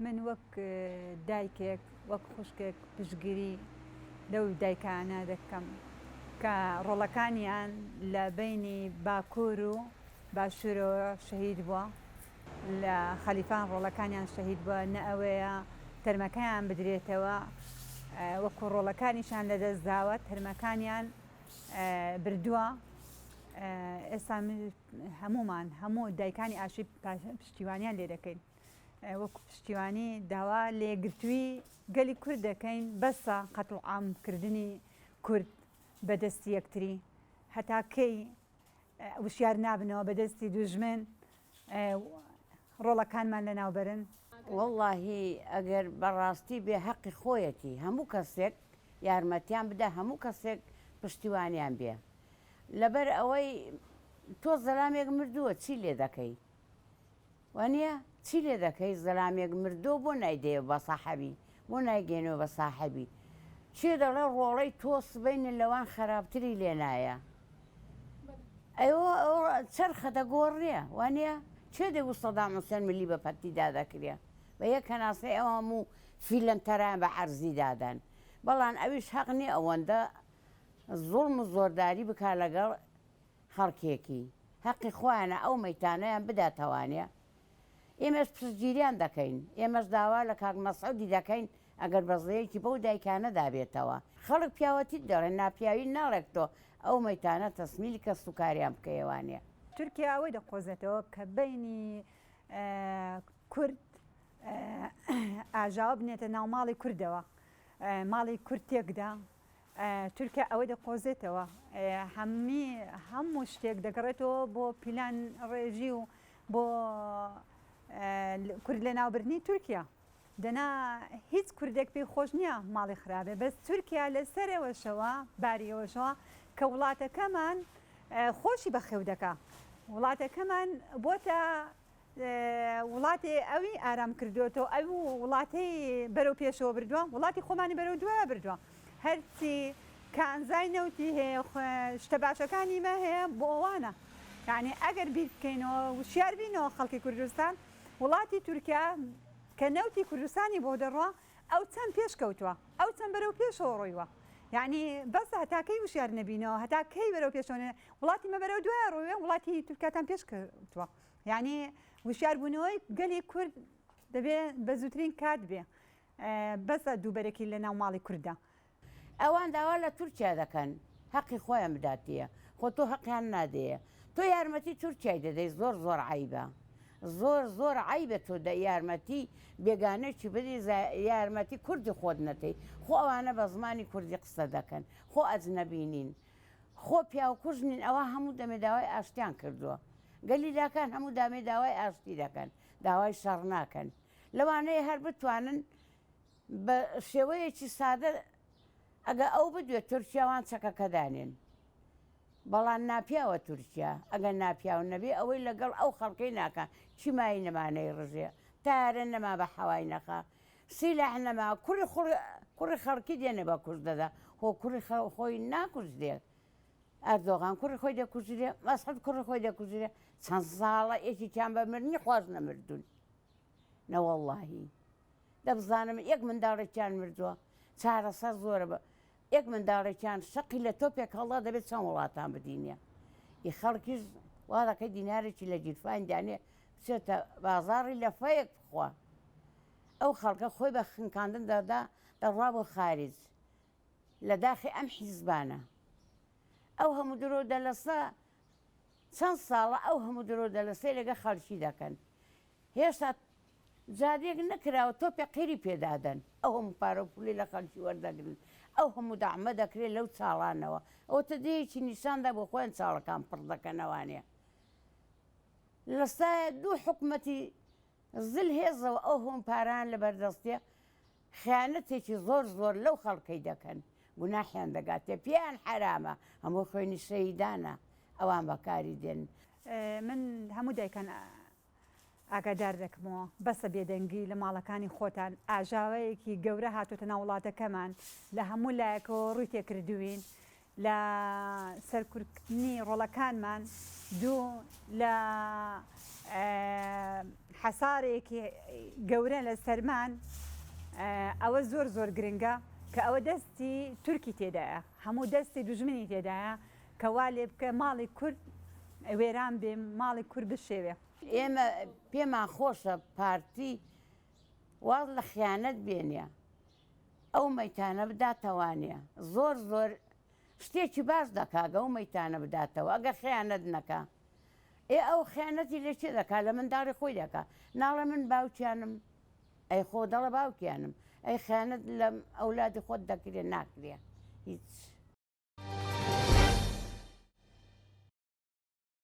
من وەک دایکێک وەک خوشکێک پشتگیری لەو دایکانە دەکەم کە ڕۆڵەکانیان لە بەینی باکوور و باشوورەوە شەهید بووە، لە خەلیفان ڕۆڵەکانیان شەهید بووە، نە ئەوەیە تەرمەکەیان بدرێتەوە وەکو ڕۆڵەکانیشیان لەدەست داوە تەرمەکانیان بردووە ئێستا هەموومان هەموو دایکانی ئاشتی پشتیوانیان لێ دەکەین. وەکو پشتیوانی داوا لە یەکگرتووی گەلی کورد دەکەین بەسە قەتڵوعام کردنی کورد بە دەستی یەکتری هەتا کەی وشیار نابنەوە بە دەستی دوژمن ڕۆڵەکانمان لەناو بەرن. وەڵاهی ئەگەر بەڕاستی بێ هەقی خۆیەتی هەموو کەسێک یارمەتیان بدا هەموو کەسێک پشتیوانیان بێ لەبەر ئەوەی تۆ زەلامێک مردووە چی لێ دەکەی وانیە؟ چی لێ دەکەی زەلامێک مردۆ بۆ نایدەیەوە بە ساحەبی بۆ نایگەینەوە بە ساحەبی کێ دەڵێ ڕۆڵەی تۆ سبەینێ لەوان خەراپتری لێ نایە ئەوە چەرخە دەگۆڕێ وانیە؟ کێ دەگوت سەدام حوسێن ملی بە پەتی دادەکرێ بە یەک هەناسەی ئەو هەموو فیلەنتەرایان بە عەرزی دادان بەڵام ئەویش هەق نیە ئەوەندە زوڵم و زۆرداری بکا لەگەڵ خەڵکێکی هەقی خۆیانە ئەو مەیتانەیان بداتەوانێ ئێمەش پشتگیریان دەکەین ئێمەش داوا لە کاک مەسعودی دەکەین ئەگەر بەزەیەکی بەو دایکانە دابێتەوە خەڵک پیاوەتیت دەڵێن ناپیاوی ناڵێک تۆ ئەو مەیتانە تەسمیلی کەس و کاریان بکەیەوانێ. تورکیا ئەوەی دەقۆزێتەوە کە بەینی کورد ئاژاوە بنێتە ناو ماڵی کوردەوە ماڵی کورد تێکدا تورکیا ئەوەی دەقۆزێتەوە هەمی هەموو شتێک دەگەڕێتەوە بۆ پیلان ڕێژی و بۆ کورد لە ناوبردنی تورکیا دەنا هیچ کوردێک پێی خۆش نییە ماڵی خراپێ بەس تورکیا لەسەر ئەوەشەوە باری ئەوەشەوە کە وڵاتەکەمان خۆشی بەخێو دەکا وڵاتەکەمان بۆتە وڵاتێ ئەوی ئارام کردۆتەوە ئەو وڵاتەی بەرەو پێشەوە بردووە وڵاتی خۆمانی بەرەو دوایە بردووە هەرچی کانزای نەوتی هەیە شتە باشەکانی مە هەیە بۆ ئەوانە یعنی ئەگەر بیر بکەینەوە وشیار بینەوە خەڵکی کوردستان وڵاتی تورکیا کە نەوتی کوردستانی بۆ دەڕوا ئەو چەند پێش کەوتووە ئەو چەند بەرەو پێشەوە ڕۆیوە یعنی بەس هەتا کەی وشیار نەبینەوە هەتا کەی بەرەو پێشەوە وڵاتی مە بەرەو دوایە ڕۆیوە وڵاتی تورکیاتان پێش کەوتووە یانی وشیار بوونەوەی گەلی کورد دەبێ بە زووترین کات بێ بەسە دووبەرەکی لە ناو ماڵی کورددا. ئەوان داوا لە تورکیا دەکەن هەقی خۆیان بداتیە خۆ تۆ هەقیان نادەیە تۆ یارمەتی تورکیای دەدەی زۆر زۆر عەیبە زۆر زۆر عەیبە تۆ دە یارمەتی بێگانەکی بدەی یارمەتی کوردی خۆت نەتەی خۆ ئەوانە بە زمانی کوردی قسە دەکەن خۆ ئەجنەبی نین خۆ پیاوکوژ نین ئەوە هەموو دەمێ داوای ئاشتیان کردووە گەلیلاکان هەموو دامێ داوای ئاشتی دەکەن داوای شەڕ ناکەن لەوانەیە هەر بتوانن بە شێوەیەکی سادە ئەگە ئەو بدوێت تورکیاوان چەکەکە دانێن بەڵام ناپیاوە تورکیا ئەگەر ناپیاو نەبێ ئەوەی لەگەڵ ئەو خەڵکەی ناکە چی مای نەمانەی ڕژێ تارە نەما بە حەوای نەخا سیلاح نەما کوڕی کوڕی خەڵکی دێنێ بە کوشت دەدا خۆ کوڕی خۆی ناکوژرێ ئەردۆغان کوڕی خۆی دەکوژرێ مەسعود کوڕی خۆی دەکوژرێ چەند ساڵە یەکێکیان بە مردنی خواش نەمردوون نەوەڵڵاهی دەبزانم یەک منداڵێکیان مردووە چارەسەر زۆرە بە یەک منداڵێکیان شەقی لە تۆپێک هەڵدا دەبێت چەند وڵاتان بدینە ئی خەڵکیش وا دەکەی دینارێکی لە گیرفان دانێ بچێتە بازاڕی لەفەیەک بخوا ئەو خەڵکە خۆی بە خنکاندن دەدا دەڕوا بۆ خاریج لە داخی ئەم حیزبانە ئەو هەموو درۆ دەلەسە چەند ساڵە ئەو هەموو درۆ دەلەسەی لەگە خەڵکی دەکەن هێشتا جادێک نەکراوە تۆپێ قیری پێدادەن ئەو هەموو پارە و پولی لە خەڵکی وەردەگرن ئەو هەموو دەعمە دەکرێت لەو چاڵانەوە ئەوە تە دێیەکی نیشاندا بۆ خۆیان چاڵەکان پڕ دەکەنەوانێ لە سایە دوو حکومەتی زل هێزەوە ئەو هەموو پارەیان لەبەردەستیە خیانەتێکی زۆر زۆر لەو خەڵکەی دەکەن گوناحیان دەگاتێ پێیان حەرامە هەموو خوێنی شەهیدانە ئەوان بەکاری دێن. من هەموو دایکان ئاگادار دەکەمەوە بەسە بێدەنگی لە ماڵەکانی خۆتان ئاژاوەیەکی گەورە هاتۆتە ناو وڵاتەکەمان لە هەموو لایەکەوە ڕووی تێکردوین. لە سەرکورکردنی ڕۆڵەکانمان، دوو لە حەسارێکی گەورە لە سەرمان، ئەوە زۆر زۆر گرنگە کە ئەوە دەستی تورکی تێدایە، هەموو دەستی دوژمنی تێدایە کە وا لێ بکە ماڵی کورد وێران بێ، ماڵی کورد بشێوێ. ئێمە پێمان خۆشە پارتی واز لە خیانەت بێنێ ئەو مەیتانە بداتەوانێ زۆر زۆر شتێکی باش دەکا گە ئەو مەیتانە بداتەوە ئەگە خیانەت نەکا ئێ ئەو خیانەتی لە چێ دەکا لە منداڵی خۆی دەکا ناڵێ من باوکیانم ئەی خۆ دەڵێ باوکیانم ئەی خیانەت لە ئەولادی خۆت دەکرێ ناکرێ هیچ.